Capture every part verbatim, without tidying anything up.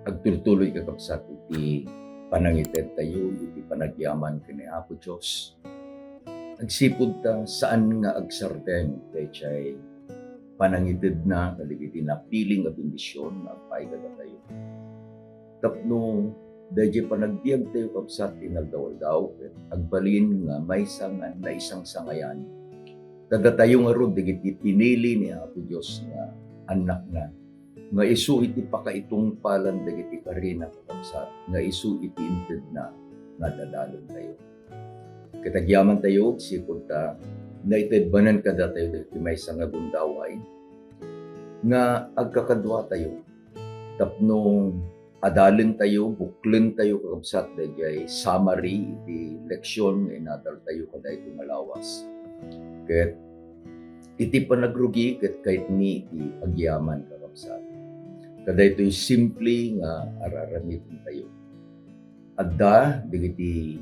Agtultuloy, kakabsat, iti panangitedtayo iti panagyaman ken ni Apo Dios. Agsipud ta saan nga agsardeng daydiay panangitedna kadagiti napili nga bendision nga agpaay kadatayo. Tapno daydiay panagbiagtayo, kabsat, inaldaw-aldaw, ket agbalin nga maysa nga naisangsangayan kadatayo ngarud dagiti pinili ni Apo Dios nga annakna, nga isu iti pakaitungpalan dagiti karina, kakabsat, nga isu iti intedna nga ad-adalentayo. Ket agyamantayo, agsipud ta naited manen kadatayo dagiti maysa nga gundaway nga agkakaduatayo tapno adalentayo, buklentayo, kakabsat, daydiay summary iti leksion nga inadaltayo kadaytoy nga lawas. Ket iti panagrugi ket kayatmi iti agyaman, kakabsat. Kadaytoy simple nga ar-aramidentayo. Adda dagiti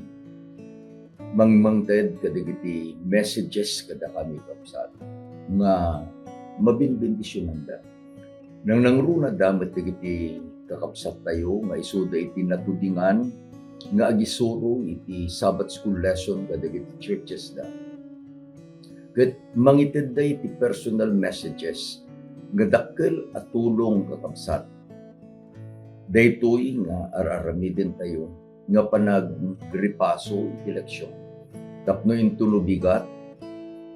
mangmangted kadagiti messages kadakami, kabsat, nga mabinbendisionanda. Nangnangruna da met dagiti kakabsattayo nga isuda iti natudingan nga agisuro iti Sabbath School lesson kadagiti churches da. Ket mangitedda iti personal messages nga dakkel a tulong, kakabsat. Daytoy nga ar-aramidentayo nga panagripaso iti leksion tapno intono bigat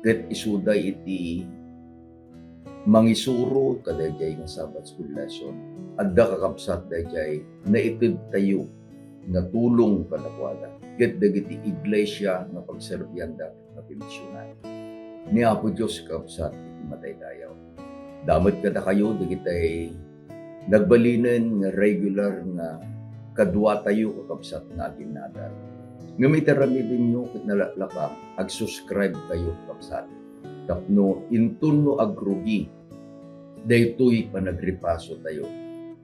ket isuda iti mangisuro kadaydiay nga Sabbath School lesson. Adda, kakabsat, daydiay naitedtayo nga tulong kadakuada ket dagiti iglesia nga pagserbianda nga binisionan ni Apo Dios, kakabsat, iti madaydayaw. Adda met kadakayo dagiti nagbalinen nga regular nga kaduatayo, kakabsat, nga aginnadal. Ngem iti aramidenyo ket nalaklaka, ag-subscribe kayo, kakabsat, tapno inton no agrugi daytoy panagripasotayo,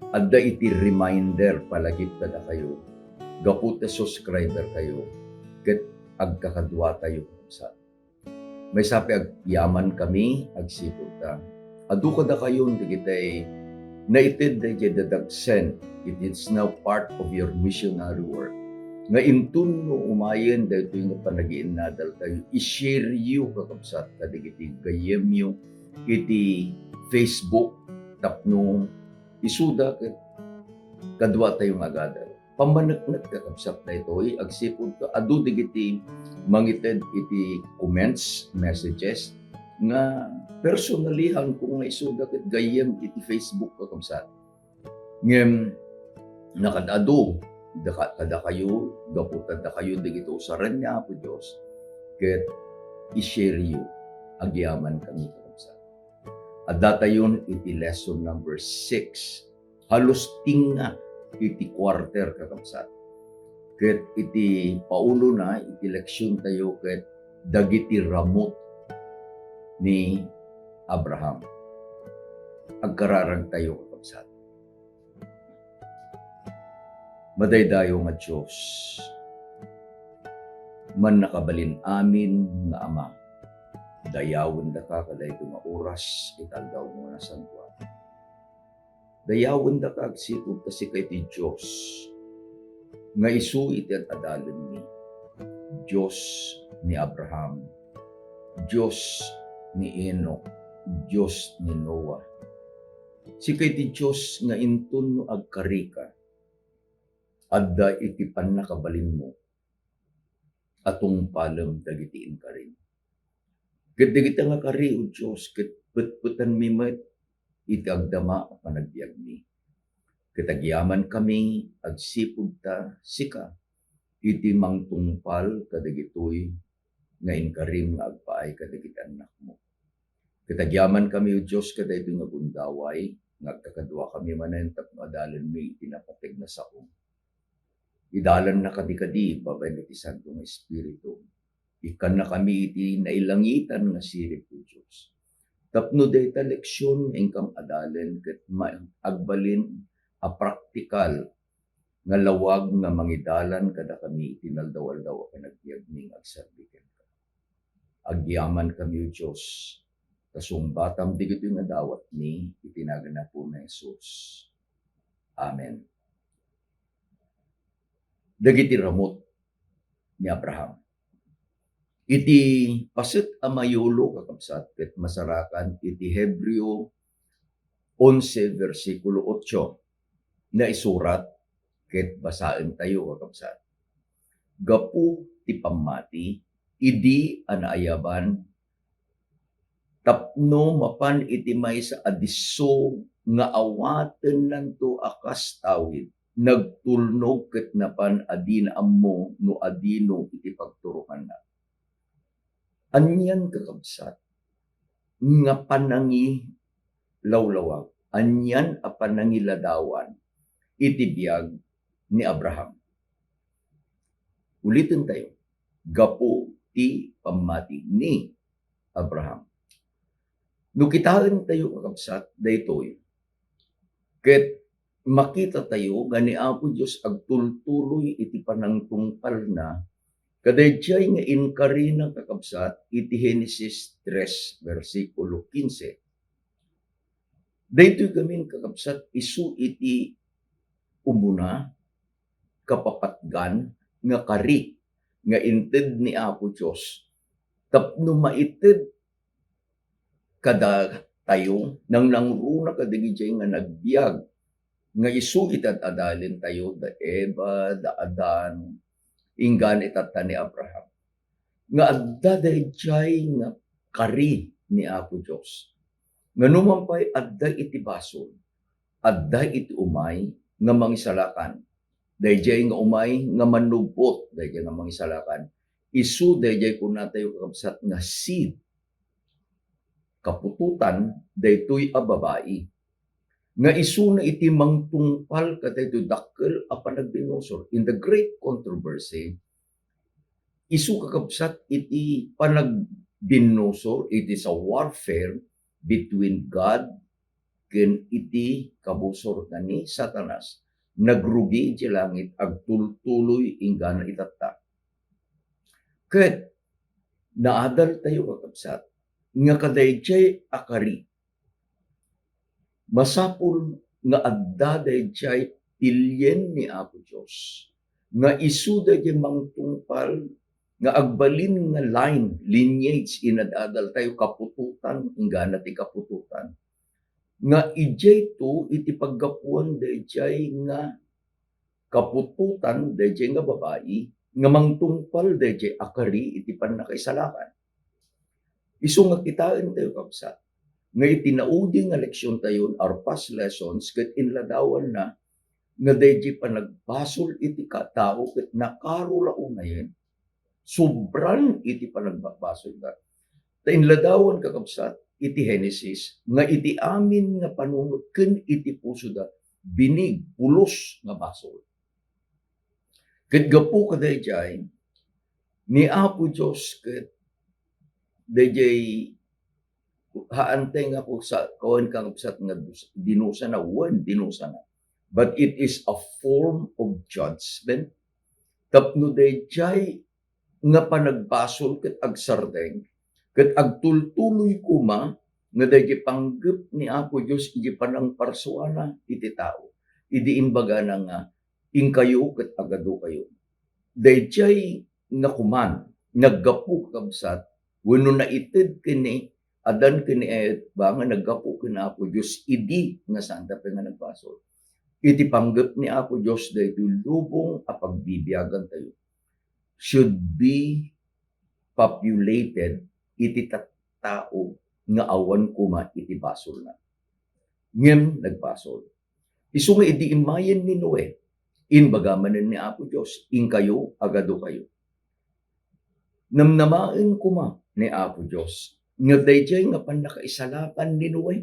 adda iti reminder palagip kadakayo gapu ta subscriber kayo ket agkakaduatayo, kakabsat. Maysa pay, agyamankami agsipud ta adu kadakayon dagiti naited daydiay dadagsen. It is now part of your missionary work. Nga inton no umayen daytoy nga panagiinnadaltayo, i-share yo, kakabsat, kadagiti gayyemyo iti Facebook tapno isuda ket kaduatayo nga agadal. Pammaneknek, kakabsat, daytoy agsipud ta adu dagiti mangited iti comments, messages, nga personalihanko nga isuda ket gayyem iti Facebook, kakabsat. Ngem nakad-adu daka-, kadakayo, gapu ta dakayo dagiti usaren ni Apo Dios, ket i-share yo. Agyamankami, kakabsat. Addatayon iti lesson number six. Halos tinga iti quarter, kakabsat. Ket iti paulona, iti leksiontayo ket dagiti ramut ni Abraham. Agkararagtayo, kakabsat. Madaydayaw nga Dios, Mannakabalin-amin nga Ama, dayawendaka kadaytoy nga oras iti aldawmo nga nasantoan. Dayawendaka agsipud ta sika iti Dios nga isu iti ad-adalenmi, Dios ni Abraham, Dios ni Enoc, Dios ni Noah. Sika iti Dios nga inton no agkarika, adda iti pannakabalinmo a tungpalem dagiti inkarim. Ket dagita nga kari, O Dios, ket petpetanmi met iti agdama a panagbiagmi. Ket agyamankami agsipud ta sika iti mangtungpal kadagitoy nga inkarim nga agpaay kadagiti annakmo. Ket agyamankami, O Dios, kadaytoy nga gundaway nga agkakaduakami manen tapno adalenmi iti napateg nga sao. Idalanna kadikadi babaen iti Santo nga Espiritu. Ikkannakami iti nailangitan nga sirib, O Dios, tapno dayta leksion nga inkam adalen ket ma-, agbalin a praktikal nga lawag nga mangidalan kadakami iti naldaw-aldaw a panagbiagmi nga agserbi kenka. Agyamankami, O Dios, ta sungbatam dagitoy nga dawatmi iti nagan ni Apomi a Jesus. Amen. dagiti ramut ni Abraham. Iti paset a mayulo, kakabsat, ket masarakan iti Hebreo onse, bersikulo otso, naisurat ket basaentayo, kakabsat. Gapu ti pammati, idi a naayaban, tapno mapan iti maysa a disso nga awatennanto a kas tawid, nagtulnog ket napan a dina ammo no adino iti pagturonganna. Anian, kakabsat, nga panangilawlawag, anian a panangiladawan iti biag ni Abraham? Ulitentayo, gapu ti pammati ni Abraham. No kitaentayo, kakabsat, daytoy, ket makitatayo nga ni Apo Dios agtultuloy iti panangtungpalna, kadaydiay nga inkarina, kakabsat, iti Genesis tres, bersikulo kinse. Daytoy gamin, kakabsat, isu iti umuna, kapapatgan nga kari nga inted ni Apo Dios tapno maited kadatayo, nangnangruna kadagiti nga nagbiag, nga isu iti ad-adalentayo, da Eva, da Adan, inggana itatta ni Abraham. Nga adda daydiay nga kari ni Apo Dios. Nga numan pay adda iti basol, adda iti umay nga mangisalakan. Daydiay nga umay nga mannubot, daydiay nga mangisalakan. Isu daydiay kunatayo, kakabsat, nga seed, kaputotan daytoy a babai, nga isuna iti mangtungpal kadaytoy dakkel a panagbinusor, in the great controversy. Isu, kakabsat, iti panagbinusor, it is a warfare between God ken iti kabusorna ni Satanas. Nagrugi iti langit, agtultuloy inggana itatta. Ket naadaltayo, kakabsat, nga kadaydiay a kari, masapul nga adda daydiay pilien ni Apo Dios, nga isu daydiay mangtungpal nga agbalin nga line, lineage, inad-adaltayo, kaputotan, inggana ti kaputotan. Nga idiayto iti paggapuan daydiay nga kaputotan daydiay nga babai nga mangtungpal daydiay a kari iti pannakaisalakan. Isu nga kitaentayo, kabsat, nga iti naudi nga leksiontayon, our past lessons, ket inladawanna nga daydiay panagbasol iti ka-, tao ket nakaro la unayen. Sobran iti panagbabasolda. Ta inladawan, kakabsat, iti Genesis nga iti amin nga panunot ken iti pusoda, binig, pulos nga basol. Ket gapu kadaydiay, ni Apo Dios ket daydiay, haantay nga kung sa-, kawen, kakabsat, nga dus-, dinusana, wen dinusana. But it is a form of judgment. Tapno daydiay nga panagbasol ket agsardeng, ket agtultuloy koma nga daydiay panggep ni Apo Dios iti panangparsuana iti tao. Idi imbagana nga, "Inkayo ket agadokayo." Daydiay nga kuman, naggapu, kakabsat, wenno naited ken ni Adan ken ni Eva nga naggapu ken Apo Dios idi nga saanta pay nga nagbasol. Iti panggep ni Apo Dios, daytoy lubong a pagbibiagantayo should be populated iti tattao nga awan koma iti basolna. Ngem nagbasol. Isu nga idi immayen ni Noe, imbaga manen ni Apo Dios, "Inkayo, agadokayo." Namnamaen koma ni Apo Dios nga daydiay nga pannakaisalakan ni Noe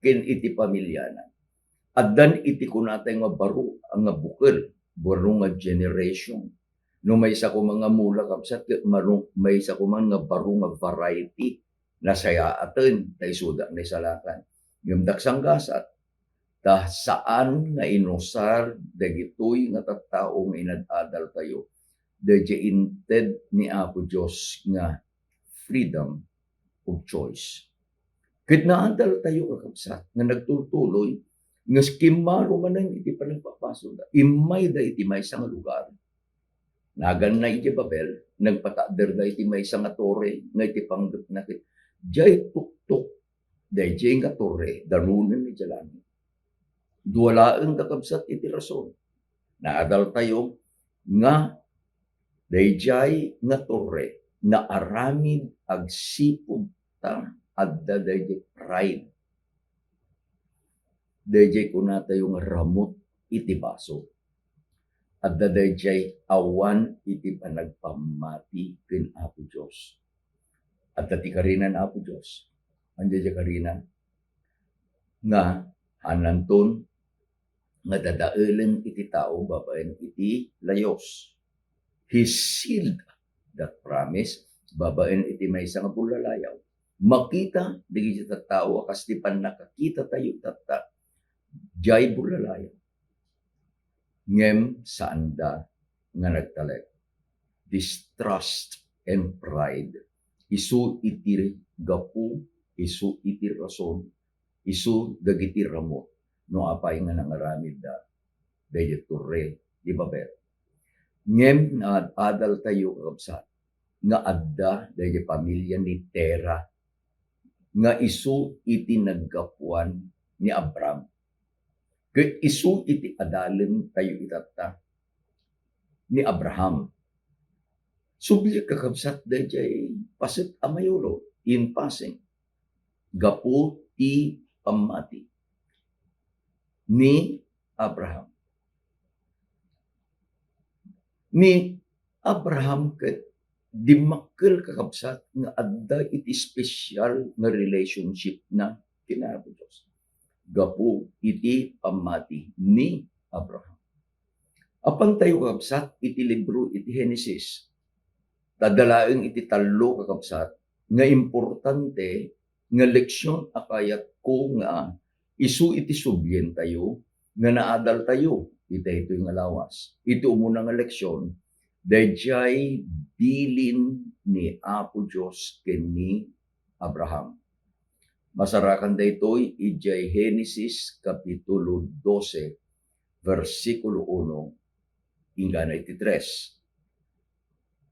ken iti pamiliana. Addan iti kunatayo nga baro nga bukel, baro nga generation. No maysa koma nga mula, kabsat, ket maro-, maysa koma nga baro nga variety, nasayaaten, ta isuda naisalakan. Ngem daksanggasat, ta saan nga inusar dagitoy nga tattao nga inad-adaltayo, daydiay inted ni Apo Dios nga freedom of choice. Ket naadaltayo, kakabsat, nga nagtultuloy nga kimmaro manen iti panagpapasolda. Immayda iti maysa nga lugar. Naganna idiay Babel, nagpatakderda iti maysa nga torre nga iti panggepna ket diay tuktok daydiay nga torre, danunen idiay langit. Dua laeng, kakabsat, iti rason. Naadaltayo nga daydiay nga torre, naaramid agsipud ta adda daydiay pride. Daydiay kunatayo nga ramut iti baso. Adda daydiay awan iti panagpammati ken Apo Dios. Adda ti karina ni Apo Dios. Ania ti karina? Nga hananton nga dadaelen iti tao babaen iti layos. He sealed that promise babaen iti maysa nga bullalayaw. Makita dagiti tattao a kas ti pannakakitatayo tatta, diay bullalayaw. Ngem saanda nga nagtalek. Distrust and pride. Isu iti gapu, isu iti rason, isu dagiti ramut no apay nga nangaramidda daydiay torre di Babel. Ngem naad-adaltayo, kakabsat, nga adda daydiay pamilia ni Tera nga isu iti naggapuan ni Abram. Ket isu iti adalentayo itatta ni Abraham. Subli, kakabsat, daydiay paset a mayulo in passing gapu ti pammati ni Abraham. Ni Abraham ket dimmakkel, kakabsat, nga adda iti special nga relationship na ken Apo Dios gapu iti pammati ni Abraham. Apantayo, kakabsat, iti libro iti Genesis. Ta adda laeng iti tallo, kakabsat, nga importante nga leksion a kayatko nga isu iti sublientayo nga naadaltayo iti daytoy nga lawas. Iti umuna nga leksion, daydiay bilin ni Apo Dios ken ni Abraham. Masarakan daytoy idiay Genesis Kapitulo dose, bersikulo uno, inggana iti tres.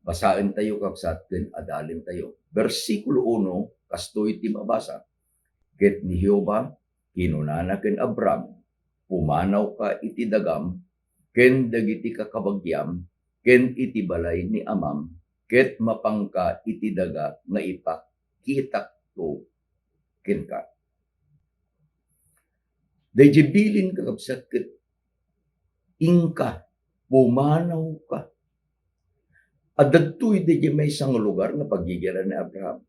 Basaentayo, kabsat, ken adalentayo. Bersikulo uno, kastoy ti mabasa, Ket ni Jehovah kinunana ken Abram, "Pumanawka iti dagam ken dagiti kakabagiam ken iti balay ni amam, ket mapanka iti daga nga ipakitakto kenka." Daydiay bilin, kakabsat, ket inka, pumanawka. Adda ditoy daydiay maysa nga lugar nga paggigiran ni Abraham.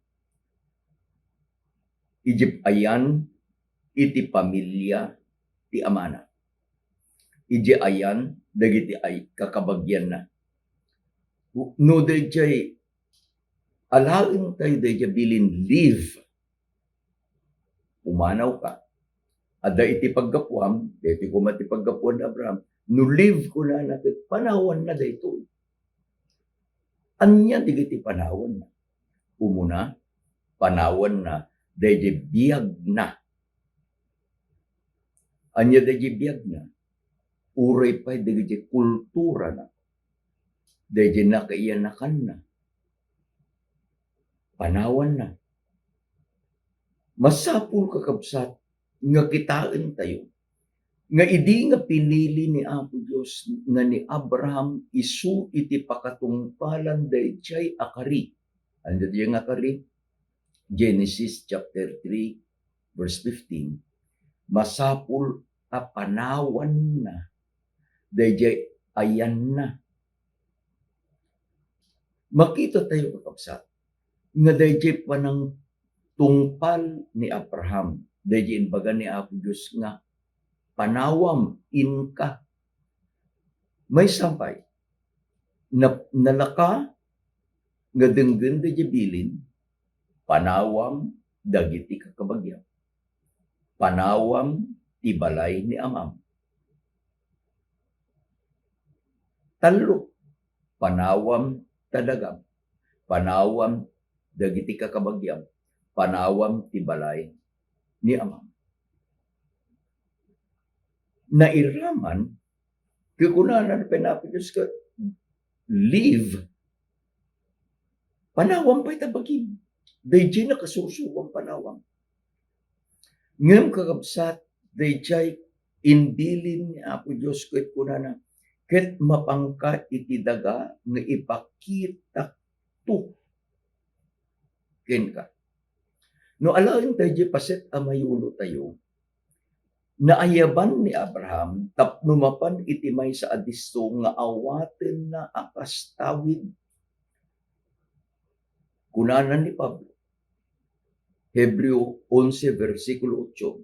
Idiay ayan iti pamilia ti amana. Idiay ayan dagiti ay-, kakabagianna. No daydiay alaentayo daydiay bilin, "Leave. Pumanawka. Adda iti paggapuam," daytoy koma ti paggapuan ni Abraham. No leave kunana, ket panawanna daytoy. Ania dagiti panawanna? Umuna, panawanna daydiay biagna. Ania daydiay biagna? Uray pay dagiti kulturana, daydiay nakaiyanakanna, panawanna. Masapul, kakabsat, nga kitaentayo nga idi nga pinili ni Apo Dios nga ni Abraham isu iti pakatungpalan daydiay a kari. Ania daydiay nga kari? Genesis chapter three, verse fifteen, masapul a panawanna daydiay ayanna. Makitatayo, kakabsat, nga daydiay panangtungpal ni Abraham, daydiay imbaga ni Apo Dios nga, "Panawam, inka." Maysa pay, na-, nalaka nga denggen daydiay bilin, "Panawam dagiti kakabagiam. Panawam ti balay ni amam." Tallo, "Panawam ta dagam. Panawam dagiti kakabagiam. Panawam ti balay ni amam." Nairaman, ket kunana ni Apo Dios ket, leave, panawam pay ta bagim. Daydiay nakasursuroan panawam. Ngem kakabsat, daydiay imbilin ni Apo Dios ket kunana, "Ket mapanka iti daga nga ipakitakto kenka." No alaen tayo diay paset a mayulotayo, naayaban ni Abraham tapno mapan iti maysa a disso nga awatenna a kas tawid. Kunana ni Pablo, Hebreo onse, bersikulo otso,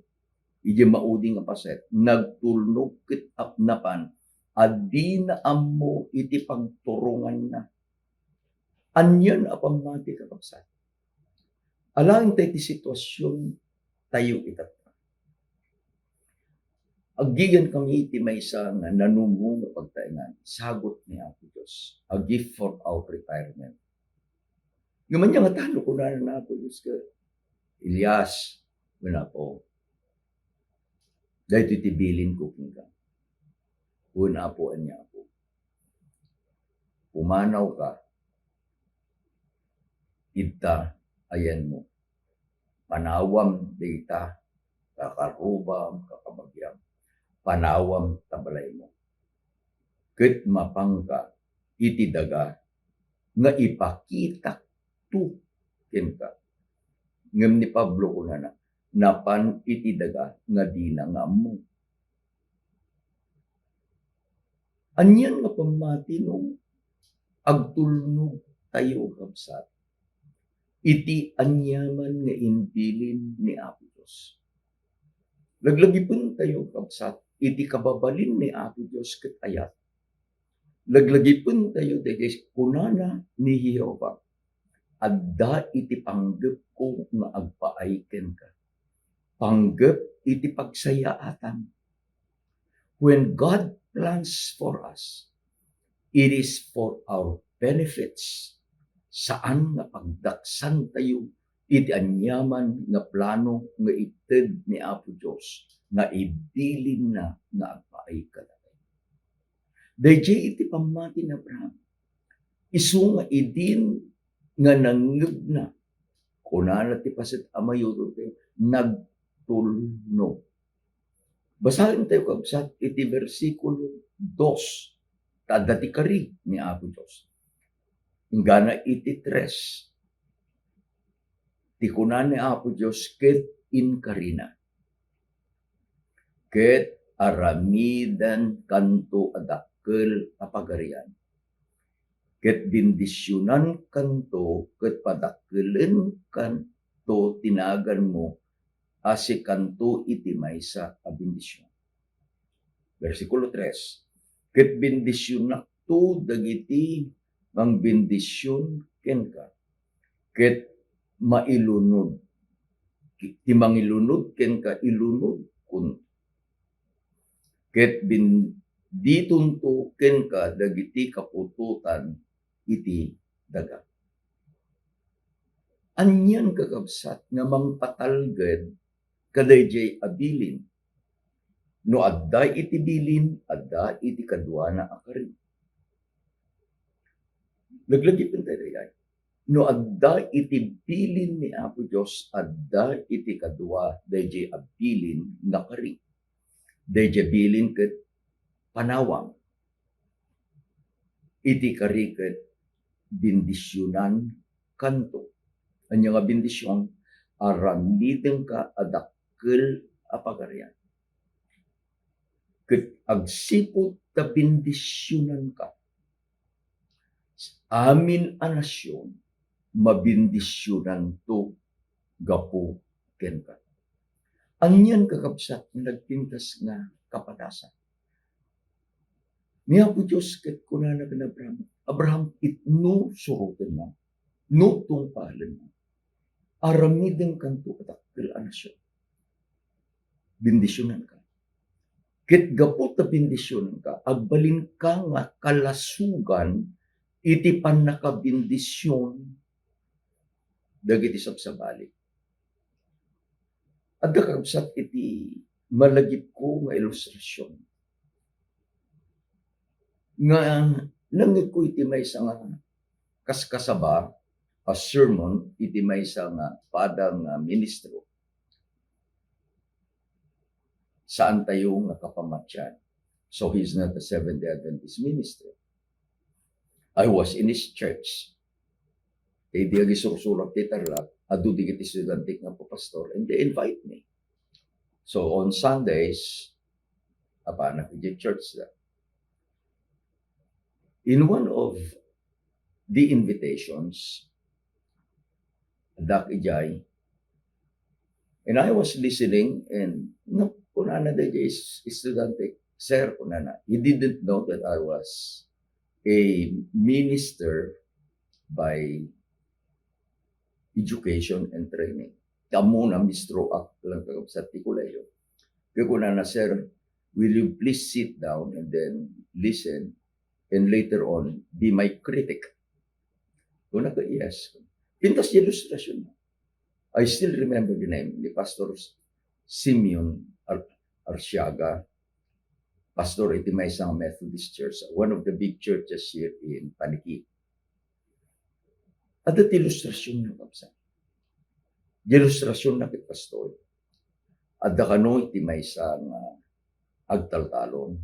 idiay maudi nga paset, nagtulnog ket ap-, napan a dina ammo iti pagturonganna. Anian a pammati, kakabsat? Alaen tayo ti situasion tayo itatta. Aggigen kami iti maysa nga nanumo nga pagtaengan, sagut ni Apo Dios, a gift for our retirement. Ngem ania nga tano kunana ni Apo Dios ket, "Elias," kuna Apo, "daytoy ti bilinko kenka." Kuna Apo, "Ania, Apo?" "Pumanawka idta a yanmo. Panawam dayta, kakarrubam, kakabagiam. Panawam ta balaymo. Ket mapanka iti daga nga ipakitakto kenka." Ngem ni Pablo kunana, "Napan iti daga nga dina nga ammo." Anian nga pammati no agtulnog tayo, kabsat, iti aniaman nga imbilin ni Apo Dios? Laglagipen tayo, kabsat, iti kababalin ni Apo Dios ket ayat. Laglagipen tayo dagiti kunana ni Jehovah, "Adda iti panggepko nga agpaay kenka." Panggep iti pagsayaatan. When God plans for us, it is for our benefits. Saan nga pagdaksan tayo iti aniaman nga plano nga ited ni Apo Dios nga ibilinna nga agpaay kadatayo. Daydiay iti pammati ni Abraham. Isu nga idin nga nangngegna, kunana ti paset a mayulotayo, nagtulnog. Basaen tayo, kabsat, iti bersikulo dos, ta adda ti kari ni Apo Dios. Inggana iti tres, ti kuna ni Apo Dios ket inkarina, "Ket aramidenkanto a dakkel a pagarian, ket bendisionankanto, ket padakkelenkanto ti naganmo a sikanto iti maysa a bendision." Bersikulo tres, "Ket bendisionakto dagiti mangbendision kenka, ket mailunod, ti mangilunod kenka, ilunodkon, ket benditonto kenka dagiti kaputotan iti daga." Anian, kakabsat, nga mangpatalged kadaydiay a bilin? No adda iti bilin, adda iti kaduana a kari. Laglagipen tayo daydiay. No adda iti bilin ni Apo Dios, adda iti kadua daydiay a bilin nga kari. Daydiay bilin ket panawam. Iti kari ket bendisionankanto. Ania nga bendision? Aramidenka a dakkel a pagarian. Ket agsipud ta bendisionanka, amin a nasion, mabendisionanto gapu kenka. Anian, kakabsat, nga nagpintas nga kapadasan? Ni Apo Dios ket kunana ken Abraham, "Abraham, it-, no surotenna, no tungpalenna, aramidenkanto a dakkel a nasion. Bendisionanka. Ket gapu ta bendisionanka, agbalinka nga kalasogan iti pannakabendision dagiti sabsabali." Adda, kakabsat, iti malagipko nga ilustrasion nga nangngegko iti maysa nga kaskasaba a sermon iti maysa nga pada nga ministro saan tayo nga kapamatian. So he's not a Seventh-day Adventist minister. I was in his church. Idi agisursurat ti Tarlac, adu dagiti estudiante nga papastor, and they invite me. So on Sundays, apanak iti church da. In one of the invitations, addak idiay, and I was listening, and no, kunana daydiay is-, estudiante, "Sir," kunana, he didn't know that I was a minister by education and training. Ti ammona, mistro ak lang kakabsat ti kolehiyo. Kaya kunana, "Sir, will you please sit down and then listen and later on be my critic?" Kunana, "Yes." Pintas ti ilustrasyon. I still remember the name ni Pastor Simeon Ar-, Arsiaga, pastor iti maysa nga Methodist Church, one of the big churches here in Paniqui. Adda ti ilustrasyon na, kabsat. Di ilustrasyon na ket, pastor. Adda kano iti maysa nga agtaltalon.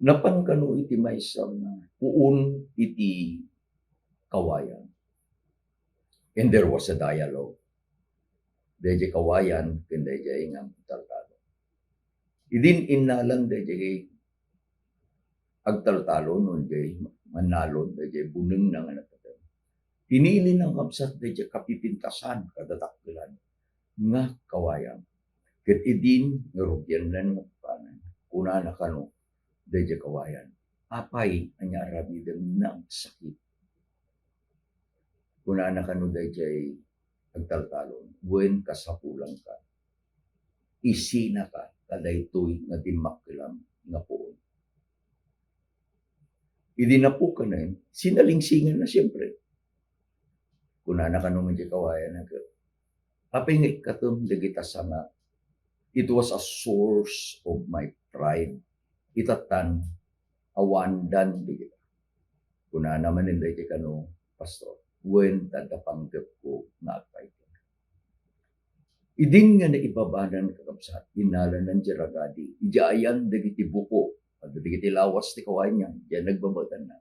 Napan kano iti maysa nga puon iti kawayan. And there was a dialogue. Daydiay kawayan ken daydiay nga agtaltalon. Idin innalan daydiay agtaltalon, no, daydiay mannalon, daydiay bunengna nga napateg. Pinilina, kabsat, daydiay kapipintasan, kadadakkelan nga kawayan. Ket idin nga rugianna nga panen, kunana kano daydiay kawayan, "Apay, ania aramidem nga agsakit?" Kunana kano daydiay agtaltalon, "Wen, kasapulanka. Isinaka kadaytoy nga dimmakkelam nga puon." Idi napukanen, sinalingsinganna, siempre. Kunana kano daydiay kawayan, "Apay nga ikkatem dagita sanga?" It was a source of my pride. Itattan, awandan dagita. Kunana manen daydiay kano, "Pastor, wen, ta adda panggepko nga agpayso." Idin nga naibabanan, kakabsat, innalanan ti ragadi. Idiay ayan dagiti buko, adda dagiti lawas ti kawayan, diay nagbabatanna.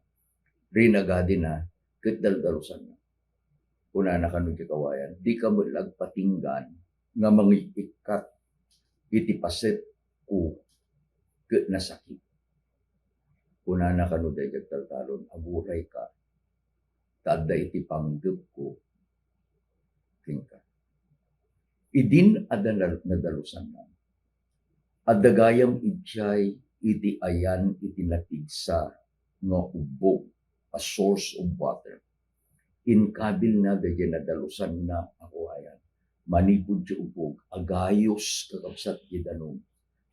Rinagadina, ket daldalusanna. Kunana kano ti kawayan, "Dika met la agpatinggan nga mangik-ikkat iti pasetko ket nasakit." Kunana kano daydiay agtaltalon, "Agurayka, ta adda iti panggepko kenka." Idin adda na-, nadalusanna, adda gayam idiay iti ayan iti napigsa nga ubbog, a source of water. Inkabilna daydiay nadalusanna a kawayan. Manipud ti ubbog, agayos, kakabsat, ti danum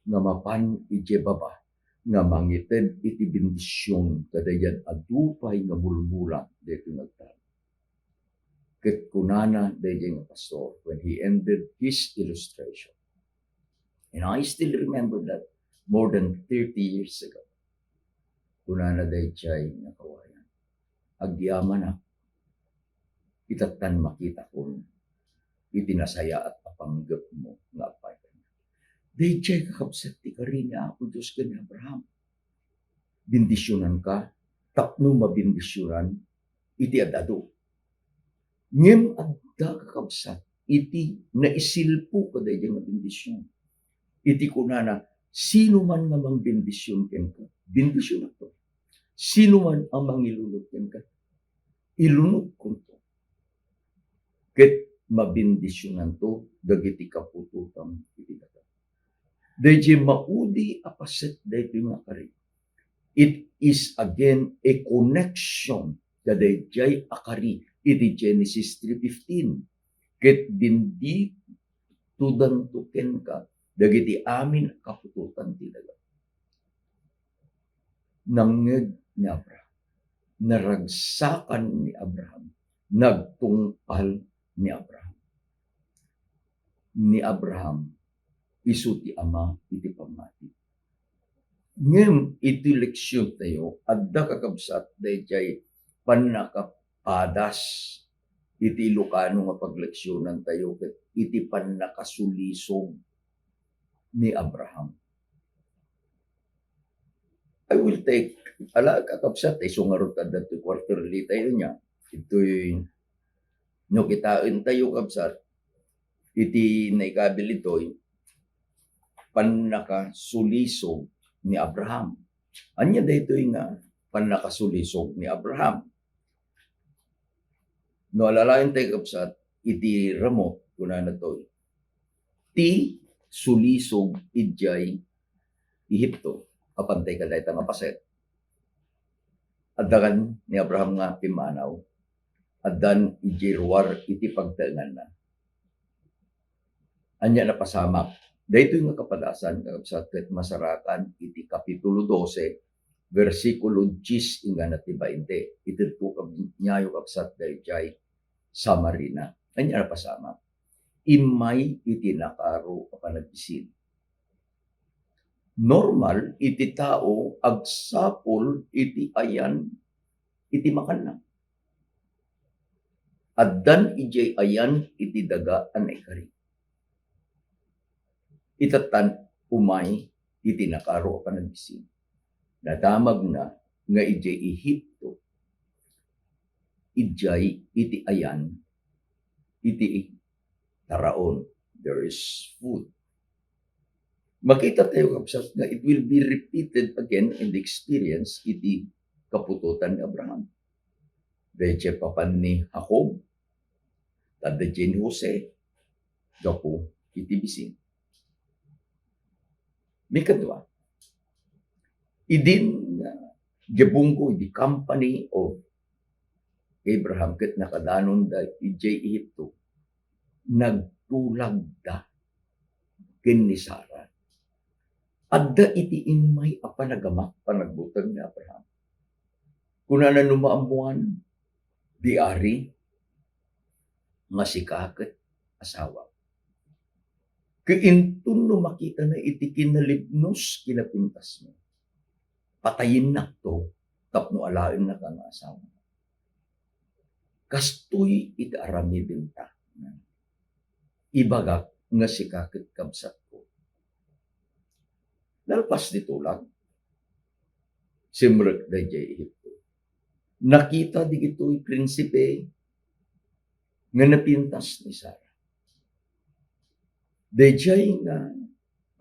nga mapan idiay baba, nga mangited iti bendision kadaydiay adu pay nga mulmula daytoy nga agtalon. Ket kunana daydiay nga pastor, when he ended his illustration, and I still remember that more than thirty years ago, kunana daydiay nga kawayan, "Agyamanak, itattan makitakon iti nasayaat a panggepmo nga agpayso." Daydiay, kakabsat, ti kari ni Apo Dios ken ni Abraham. Bendisionanka tapno mabendisionan iti ad-adu. Ngem adda, kakabsat, iti naisilpo kadaydiay nga bendision. Iti kunana, "Sino man nga mangbendision kenka, bendisionakto. Sino man a mangilunod kenka, ilunodkonto. Ket mabendisionanto dagiti kaputotam iti daga." Daydiay maudi a paset daytoy nga kari. It is again a connection kadaydiay a kari iti Genesis three fifteen. "Ket benditodanto kenka dagiti amin a kaputotan ti daga." Nangngeg ni Abraham. Naragsakan ni Abraham. Nagtungpal ni Abraham. Ni Abraham, isu ti ama iti pammati. Ngem iti leksiontayo, adda, kakabsat, daydiay pannakapadas iti Ilocano nga pagleksionantayo ket iti pannakasulisog ni Abraham. I will take, ala, kakabsat, isu ngarud adda ti quarterly tayo niya. Itoy, no kitaentayo, kabsat, iti naikabil itoy, pannakasulisog ni Abraham. Ania daytoy nga pannakasulisog ni Abraham? No alalaentayo, kabsat, iti ramut, kunana toy, ti sulisog idiay Ehipto, apan tay kadayta nga paset. Adda kan ni Abraham nga pimmanaw, addan idiay ruar iti pagtaenganna. Ania napasamak? Daytoy nga kapadasan, kakabsat, ket masarakan iti Kapitulo dose, bersikulo dies inggana ti bainte. Itedko kaniayo, kabsat, daydiay summary-na. Ania napasamak? Immay iti nakaro a panagbisin. Normal iti tao agsapul iti ayan iti makanna. Addan idiay ayan iti daga a naikari. Itattan umay iti nakaro a panagbisin. Nadamagna nga idiay Ehipto, idiay iti ayan iti taraon, there is food. Makita tayo, kabsat, nga it will be repeated again in the experience iti kaputotan ni Abraham. Daydiay papan ni Jacob, adda diay ni Jose, gapu iti bisin. Mikadua, idin nga, uh, diay bunggo, idi company of Abraham ket nakadanonda idiay Ehipto, nagtulagda ken ni Sara. Adda iti immay a panagamak, panagbuteng ni Abraham. Kunana, no maammuan, di ari, nga sika ket asawa. Ket inton no makitana iti kinalibnos, kinapintasmo, patayennak to tapno alaennaka nga asawa. Kastoy iti aramidenta. Ibagak nga sika ket kabsatko. Nalpas ti tulag, simrek daydiay Ehipto. Nakita dagitoy prinsipe nga napintas ni Sara. Daydiay nga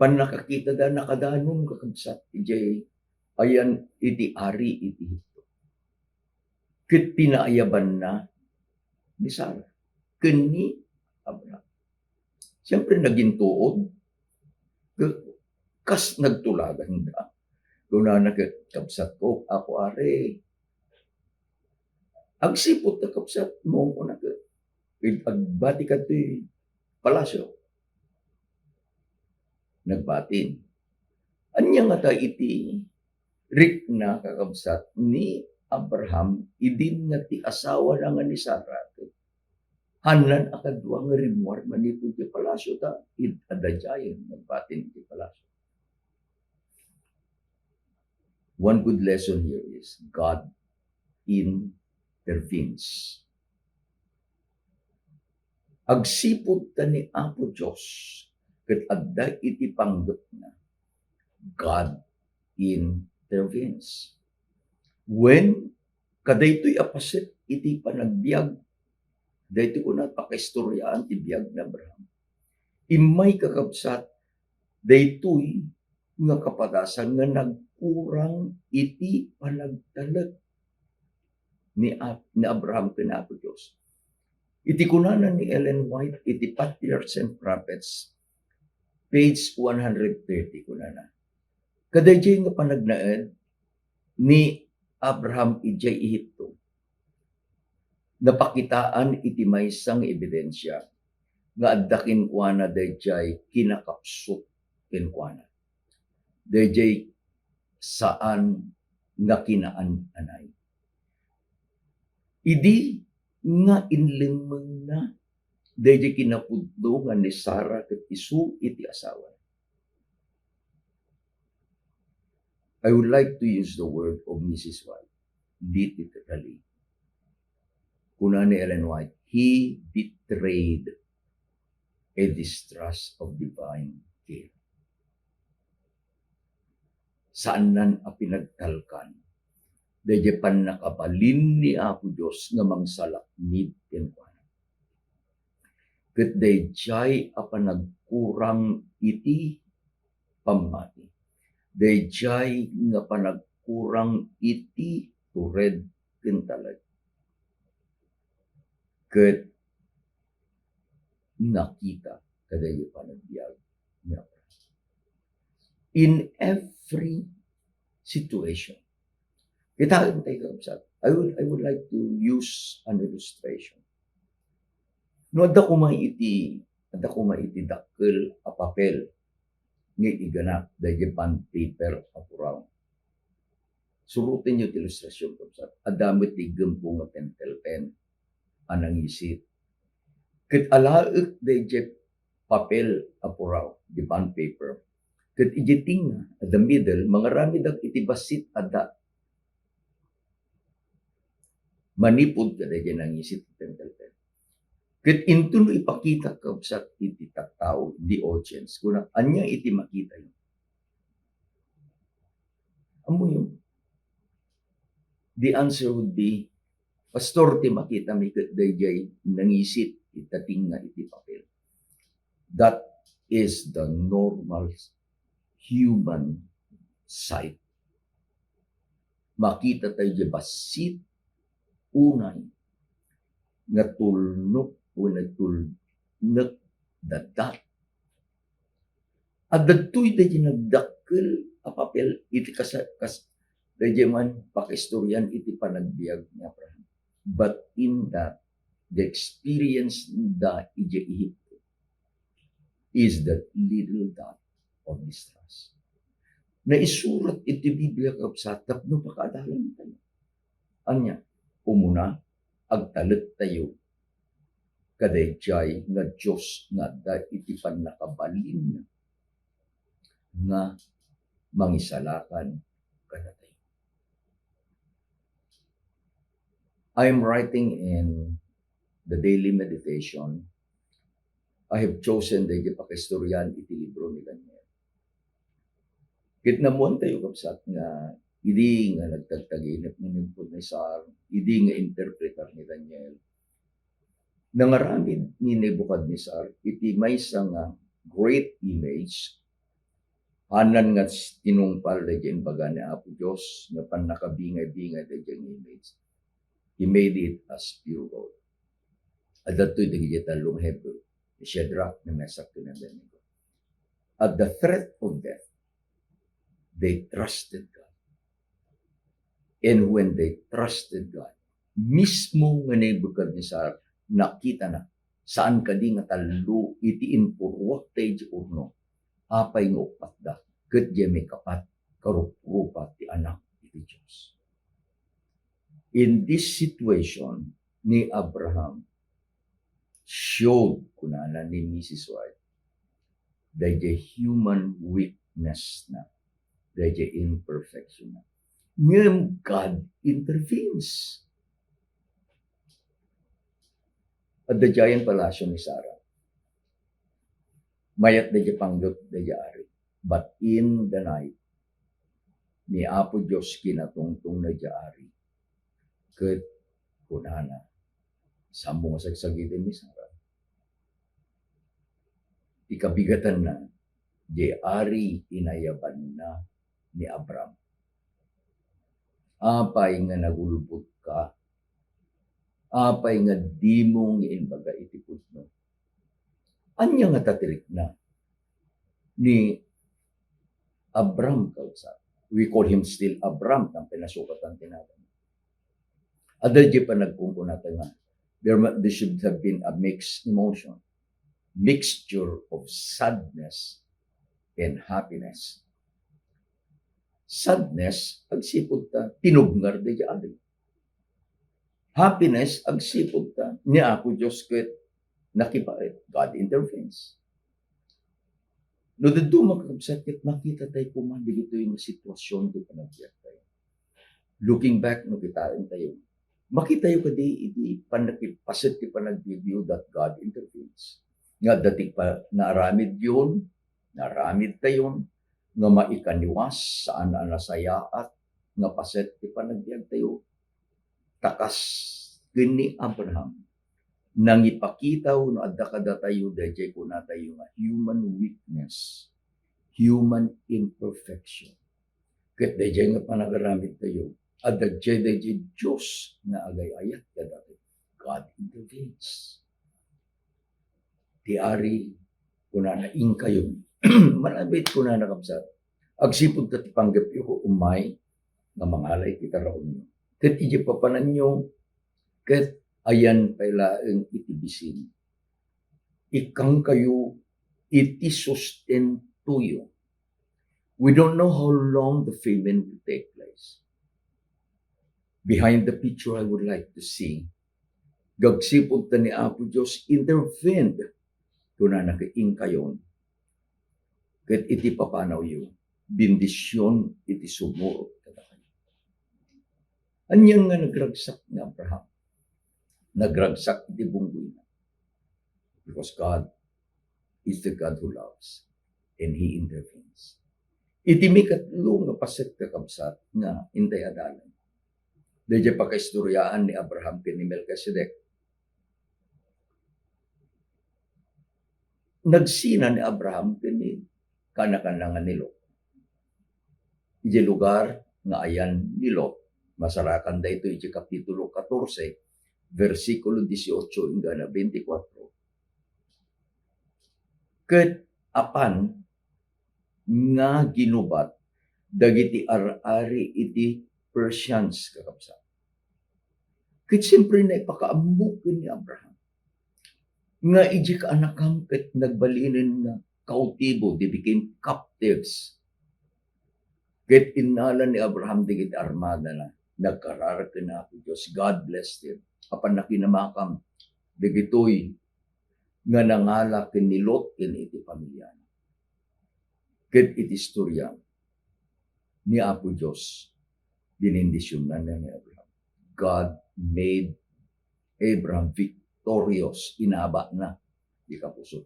pannakakitada, nakadanon, kakabsat, idiay ayan iti ari iti Ehipto. Ket pinaayabanna ni Sara ken ni Abraham. Siyempre, nagintuod. Ke-, kas nagtulaganda. Kunana ket, "Kabsatko, Apo Ari, agsipud ta kabsatmo," kunana ket, "ag-, agbati kadtoy palasyo." Nagbatin. Ania ngata iti rikna, kakabsat, ni Abraham idin nga ti asawana nga ni Sara ket haanna a kadua nga rimmuar manipud ti palasyo ta id-, adda idiayen, nagbatin iti palasyo. One good lesson here is God intervenes. Agsipud ta ni Apo Dios ket adda iti panggepna, God intervenes. When kadaytoy a paset iti panagbiag, daytoy kuna, pakaistoriaan ti biag ni Abraham. Immay, kakabsat, daytoy nga kapadasan nga nagkurang iti panagtalek ni Ab-, ni Abraham ken Apo Dios. Iti kunana ni Ellen White iti Patriarchs and Prophets, page one hundred thirty, kunana, "Kadaydiay nga panagnaed ni Abraham idiay Ehipto, napakitaan iti maysa nga ebidensia nga adda kenkuana daydiay kinakapsut kenkuana, daydiay saan nga kinaan-anay." Idi nga inlemmengna daydiay kinapudno nga ni Sara ket isu iti asawa, I would like to use the word of Missus White, literally. Kuna ni Ellen White, "He betrayed a distrust of divine care." Saannan a pinagtalkan daydi pannakabalin ni Apo Dios nga mangsalaknib kenkuana. Ket daydiay a panagkurang iti pammati, daydiay nga panagkurang iti tured ken talek, ket nakita kadaydi panagbiag ni Abraham. In every situation, kitaen tayo, kabsat. I would, I would like to use an illustration. No, adda koma iti, adda koma iti dakkel a papel nga iganak daydi bond paper a puraw. Surotenyo ti ilustrasion, kabsat. Adda met ti iggempo nga pentel pen a nangisit. Ket alaek daydi papel a puraw, di bond paper. Ket iti tengnga, at the middle, mangaramidak iti bassit a dot. Manipud kadaydi nangisit ti pentel pen. Ket intono ipakita, kabsat, iti tattao, the audience, kuna, "Ania iti makitayo?" Ammoyo? The answer would be, "Pastor, ti makitami ket daydiay nangisit ita tengnga iti papel." That is the normal human sight. Makita tayo di bassit, unay, nga tulnok wenno tulnek, dadat. Adda daytoy daydi nagdakkel a papel iti kasa-, kas-, daydi man pakaistorian iti panagbiag ni Abraham. But in that, the experience da idiay Ehipto is that little dot of distrust. Naisurat iti Biblia, kabsat, tapno pakaadalan tayo. Ania? Umuna, agtalek tayo kadaydiay nga Dios nga adda iti pannakabalin nga mangisalakan kadatayo. I am writing in the daily meditation. I have chosen daydi pakaistorian iti libro ni Daniel. Ket naammoan tayo, kabsat, nga idi nga nagtagtaginep ni Nebuchadnezzar, idi nga interpreter ni Daniel, nangaramid ni Nebuchadnezzar iti maysa nga great image, anan nga tinungpal daydi imbaga ni Apo Dios nga pannakabingay-bingay daydi image. He made it as pure gold. Adda daydi tallo nga Hebreo, ni Shadrach, ni Meshach, ni Abednego. At the threat of death, they trusted God. And when they trusted God, mismo nga Nebuchadnezzar, nakitana, saan kadi nga tallo iti impuruak daydi urno, apay nga uppat da, ket diay maikapat, karuprupa ti Anak iti Dios. In this situation ni Abraham, showed, kunana ni Missus White, daydiay human weakness na, daydiay imperfection na. Ngem God intervenes. Adda diay palasyo ni Sarah. Mayat daydiay panggep daydiay ari. But in the night, ni Apo Dios kinatungtongna diay ari. Ket kunana, "Saanmo nga sagsagiden ni Sarah?" Ti kabigatanna, diay ari inayabanna ni Abram. Apay nga nagulbodka? Apay nga dimo nga imbaga iti pudno? Ania ngata ti rikna ni Abram, kabsat? We call him still Abram, ta pinasukatan ti nagan. Adda diay panagkunkunata nga there mu-, there should have been a mixed emotion, mixture of sadness and happiness. Sadness, agsipud ta tinubngar daydiay ari. Happiness, agsipud ta ni Apo Dios ket nakipaay, God intervenes. No dadduma, kakabsat, ket makita tayo koma dagitoy nga sitwasyon ti panagbiag tayo. Looking back, no kitaen tayo, makitayo kadi iti pannakipasset ti panagbiag that God intervenes. Nga adda ti pa-, naaramid yon, naaramid tayon, nga maikaniwas, saan a nasayaat, nga paset ti panagbiag tayo. Ta kas ken ni Abraham, nangipakita no adda kadatayo dayjay kunatayo nga human weakness, human imperfection. Ket dayjay nga panagaramid tayo, adda dayjay Dios nga agay-ayat kadatayo. God intervenes. Ti Ari, kunana, "Inkayon." Manabit, kunana, kabsat, "Agsipud ta ti panggepyo ko umay nga mangala iti taraonyo. Ket idiay papananyo, ket ayan pay laeng iti bisin. Ikkangkayo iti sustentoyo." We don't know how long the famine will take place. Behind the picture, I would like to see, agsipud ta ni Apo Dios intervened, kunana, ket inkayon, ket iti papanawyo, bendision iti sumurot kadakayo. Anian nga nagragsak ni Abraham? Nagragsak iti bunggoyna. Because God is the God who loves and He intervenes. Iti mikatlo nga paset, kakabsat, nga intay adalan, dayjay pakaistoriaan ni Abraham ken ni Melchizedek. Nagsina ni Abraham ken ni kaanakanna nga ni Lot idiay lugar nga ayan ni Lot. Masarakan daytoy idiay Kapitulo katorse, bersikulo dieciocho inggana veinticuatro. Ket apan nga ginubat dagiti ar-ari iti Persians, kakabsat. Ket siempre, naipakaammo ken ni Abraham nga idiay kaanakam ket nagbalinen nga kautibo, they became captives. Ket innala ni Abraham dagiti armadana, nagkararag ken Apo Dios, God blessed him. Apan nakinamakam dagitoy nga nangala ken ni Lot ken iti pamiliana. Ket iti istorya, ni Apo Dios, binendisionanna ni Abraham. God made Abraham victorious, inabana ti kapuso.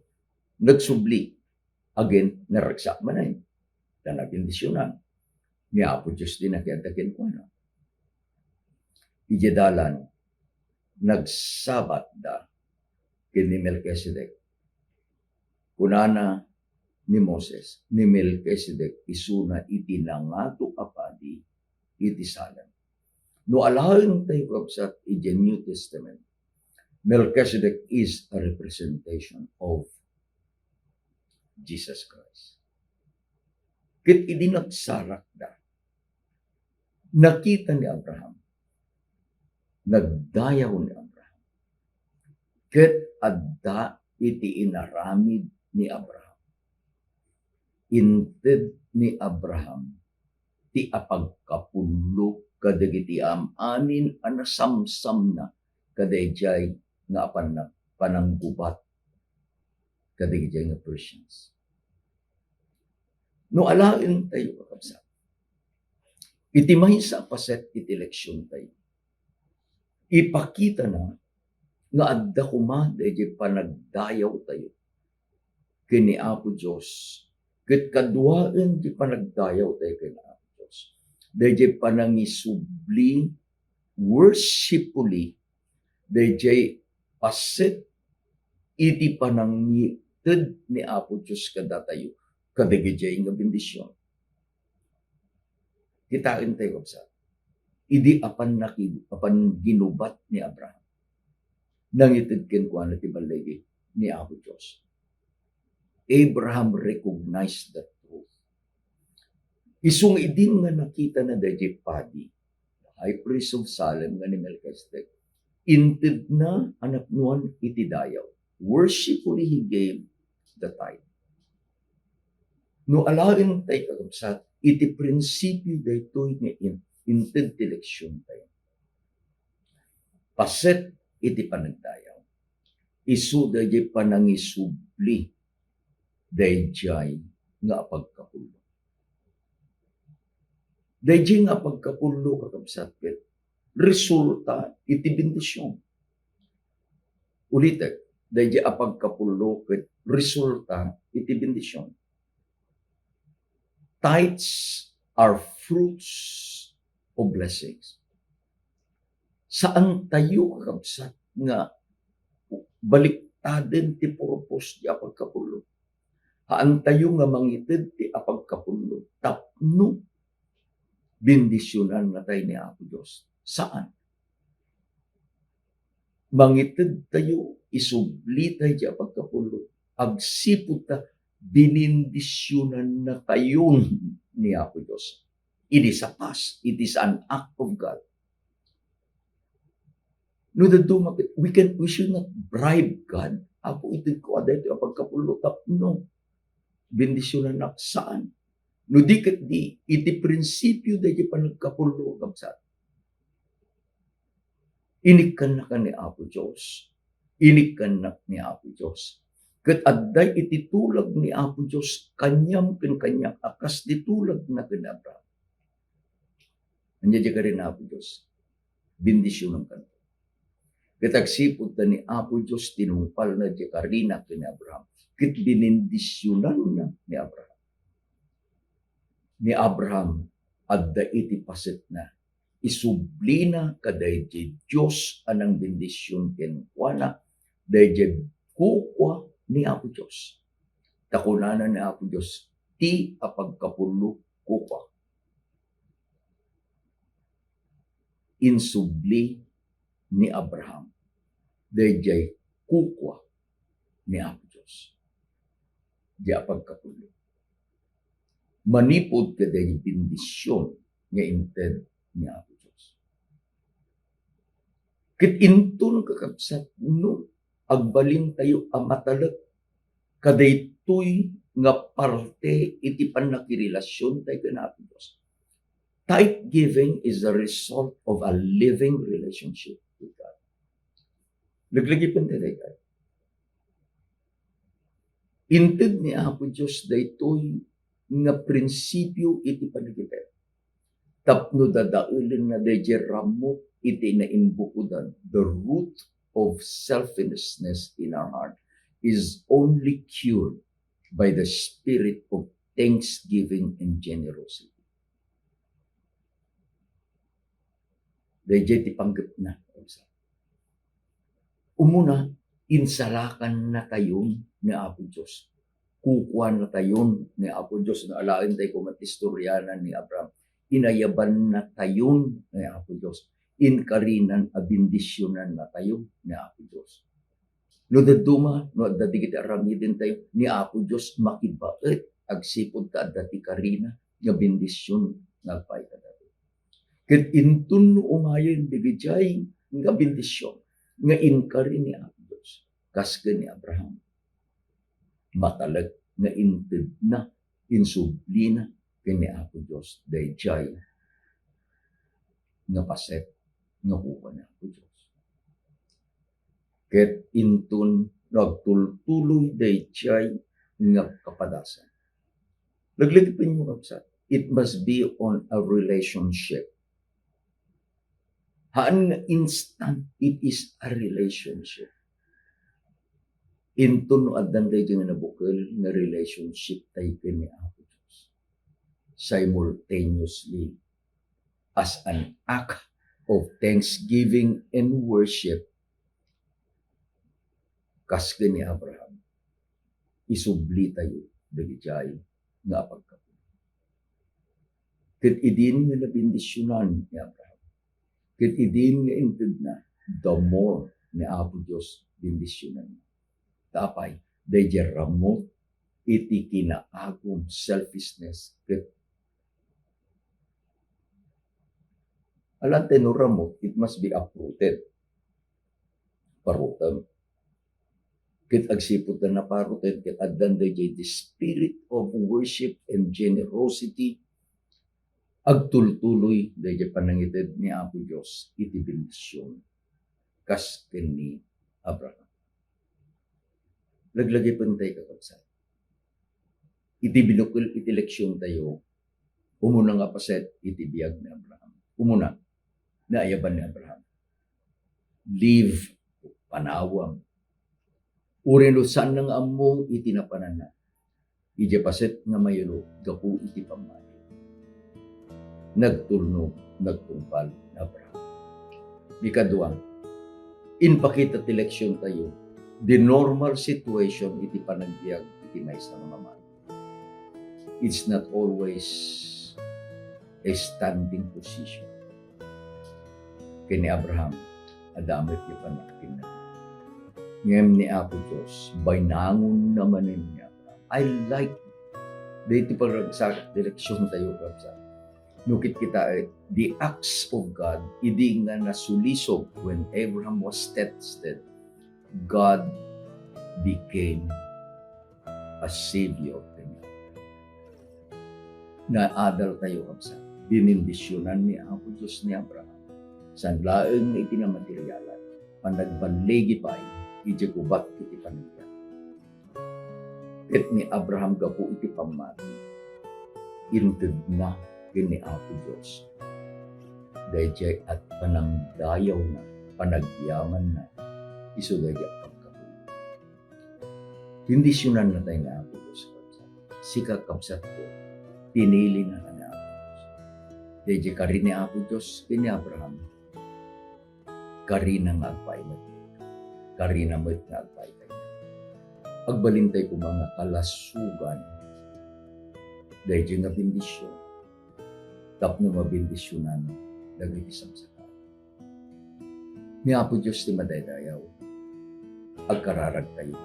Nagsubli, again, naragsak manen, ta nabendisionan. Ni Apo Dios ti nakiadda kenkuana. Idiay dalan, nagsabatda ken ni Melchizedek. Kunana ni Moses, ni Melchizedek isuna iti nangato a padi iti Salem. No alaen tayo, kabsat, iti New Testament, Melchizedek is a representation of Jesus Christ. Ket idi nagsarakda, nakita ni Abraham, nagdayaw ni Abraham, ket adda iti inaramid ni Abraham. Inted ni Abraham ti apagkapullo kadagiti am-amin a nasamsamna kadaydiay nga apan-, pananggubat kadagiti nga Persians. No alaen tayo, kakabsat, iti maysa a paset iti leksion tayo, ipakitana nga adda koma daydiay panagdayaw tayo ken ni Apo Dios, ket kaduaen ti panagdayaw tayo ken ni Apo Dios, daydiay panangisubli worshipfully, daydiay paset iti panangited ni Apo Dios kadatayo kadagiti nga bendision. Kitaen tayo, kabsat, idi apan naki-, apan ginubat ni Abraham, nangited kenkuana ti balligi ni Apo Dios. Abraham recognized the truth. Isu nga idin nga nakitana daydiay padi, high priest of Salem nga ni Melchizedek, intedna a napnoan iti dayaw. Worshipfully, he gave the tithe. No alaen tayo, kakabsat, iti prinsipio daytoy nga in-, inted ti leksion tayo. Paset iti panagdayaw. Isu daydiay panangisubli, daydiay nga apagkapullo. Daydiay nga apagkapullo, kakabsat, ket resulta iti bendision. Ulitek, daydiay apagkapullo ket resulta iti bendision. Tithes are fruits of blessings. Saan tayo, kakabsat, nga baliktaden ti purpose ti apagkapullo. Haantayo nga mangited ti apagkapullo tapno bendisionannatay ni Apo Dios. Saan? Mangited tayo, isublitay ti apagkapullo, agsipud ta binindisionannatayon ni Apo Dios. It is a past, it is an act of God. No dadduma, we can, we should not bribe God. Apo, itedko a daytoy a pagkapullo tapno bendisionannak, saan. No di ket di, iti prinsipio daydi panagkapullo, kabsat. Inikkannaka ni Apo Dios. Inikkannak ni Apo Dios. Ket adda iti tulag ni Apo Dios kaniam ken kaniak a kas ti tulagna ken Abraham. Ania diay kari ni Apo Dios? Bendisionanka. Ket agsipud ta ni Apo Dios tinungpalna diay karina ken ni Abraham, ket binindisionanna ni Abraham. Ni Abraham, adda iti pasetna. Isublina kadaydi Dios a nangbendision kenkuana, daydi kukua ni Apo Dios. Ta kunana ni Apo Dios, ti apagkapullo kukua. Insubli ni Abraham daydiay kukua ni Apo Dios. Diay apagkapullo. Manipud kadaydiay bendision nga inted ni Apo Dios. Ket inton, kakabsat, no agbalintayo a matalek kadaytoy nga parte iti pannakirelasiontayo ken Apo Dios. Tithe giving is the result of a living relationship with God. Laglagipen ti daytoy. Inted ni Apo Dios daytoy nga prinsipio iti panagiter. Tapno dadaelenna daydiay rammut iti naimbukodan, the root of selfishness in our heart is only cured by the spirit of thanksgiving and generosity. Daydiay ti panggepna. Umuna, insalakannatayon ni Apo Dios. Kukuanatayon ni Apo Dios. No alaentayo koma ti istoriana ni Abraham, inayabannatayon ni Apo Dios. Inkarinan a bendisionannatayo ni Apo Dios. No dadduma, no adda dagiti aramidentayo, ni Apo Dios makibaet agsipud ta adda ti karina nga bendision nga agpaay kadatayo. Ket inton no umayen dagijay nga bendision nga inkari ni Apo Dios, kas ken ni Abraham, matalek nga intedna, insublina ken ni Apo Dios dayjay nga paset nga kukua ni Apo Dios. Ket inton no agtultuloy dayjay nga kapadasan, laglagipenyo, kabsat, it must be on a relationship. Haan nga instant, it is a relationship. Inton no addan dayjay nga nabukel nga relationship tayo ken ni Apo Dios, simultaneously, as an act of thanksgiving and worship, kas ken ni Abraham, isublitayo dagijay nga apagkapullo. Ket idin nga nabendisionan ni Abraham, ket idin nga intedna, the more ni Apo Dios bendisionanna. Ta apay? Dayjay rammut iti kinaagum, selfishness, ket alante no rammut, it must be uprooted. Parutem. Ket agsipud ta naparutem, ket addan dayjay the spirit of worship and generosity, agtultuloy dayjay panangited ni Apo Dios iti bendision, kas ken ni Abraham. Laglagipentayo, kakabsat. iti binukel iti leksiontayo, umuna nga paset iti biag ni Abraham. Umuna, naayaban ni Abraham. Live, panawam. Uray no saanna nga ammo iti napananna. Idiay paset nga maylo gapu iti pammati. Nagtulnog, nagtungpal ni Abraham. Ikadua, impakita ti leksiontayo, the normal situation iti panagbiag iti maysa nga mamati. It's not always a standing position. Ken ni Abraham, adda met ti pannakkinna. Ngem ni Apo Dios, bainangonna manen ni Abraham. I like daytoy paragsak, direksiontayo, kabsat. No kitkitaem, the acts of God, idi nga nasulisog, when Abraham was tested, God became a savior kaniana. Naadaltayo, kabsat, binendisionan ni Apo Dios ni Abraham. Saan laeng nga iti namaterialan, panagballigi pay iti gubat iti panagbiag. Ket ni Abraham gapu iti pammati, intedna ken ni Apo Dios daydiay a panangdayawna, panagyamanna, isu daydiay a pagkapuy. Bendisionannatay ni Apo Dios, kabsat. Sika, kabsatko, pinilina ka ni Apo Dios. Daydiay kari ni Apo Dios ken ni Abraham, karina nga agpaay met. Karina met nga agpaay kaniana. Agbalintay koma nga kalasogan daydiay nga bendision tapno mabendisionan dagiti sabsabali. Ni Apo Dios ti madaydayaw, agkararagtayo.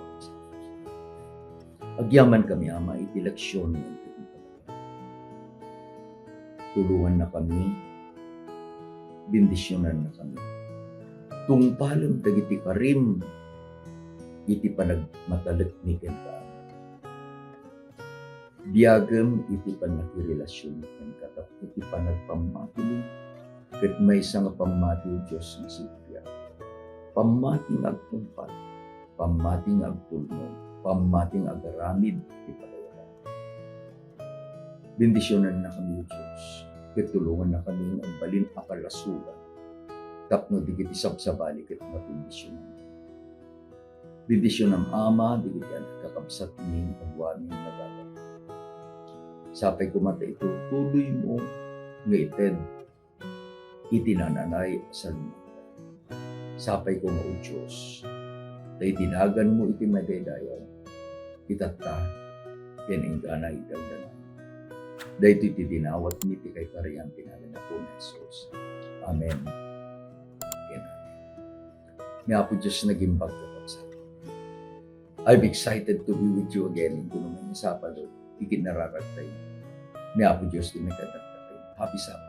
Agyamankami, Ama, iti leksion nga inted. Tulongannakami, bendisionannakami. Tungpalem dagiti karim iti panagmatalekmi kenka. Biagem iti pannakirelasion kenka tapno ti panagpammatimi ket maysa nga pammati, O Dios, nga sippiat. Pammati nga agtungpal, pammati nga agtulnog, pammati nga agaramid iti pagayatam. Bendisionannakami, O Dios, ket tulongannakami nga agbalin a kalasogan tapno dagiti sabsabali ket mabendisionan. Bendisionam, Ama, dagiti anak kakabsatmi nga adu amin nga nagagawid. Sapay koma ta iturtuloymo nga ited iti naan-anay a salungatay. Sapay koma, O Dios, ta iti naganmo iti madaydayaw, itatta ken inggana iti agdanag. Daytoy ti dinawatmi ti kaikarian ti nagan ni Apo Jesus. Amen. Ken amen. Ni Apo Dios nagimbag, kakabsat. I'm excited to be with you again iti Sabado, iti nararagtay. Ni Apo Dios ti nagkadakdakay. Happy Sabbath.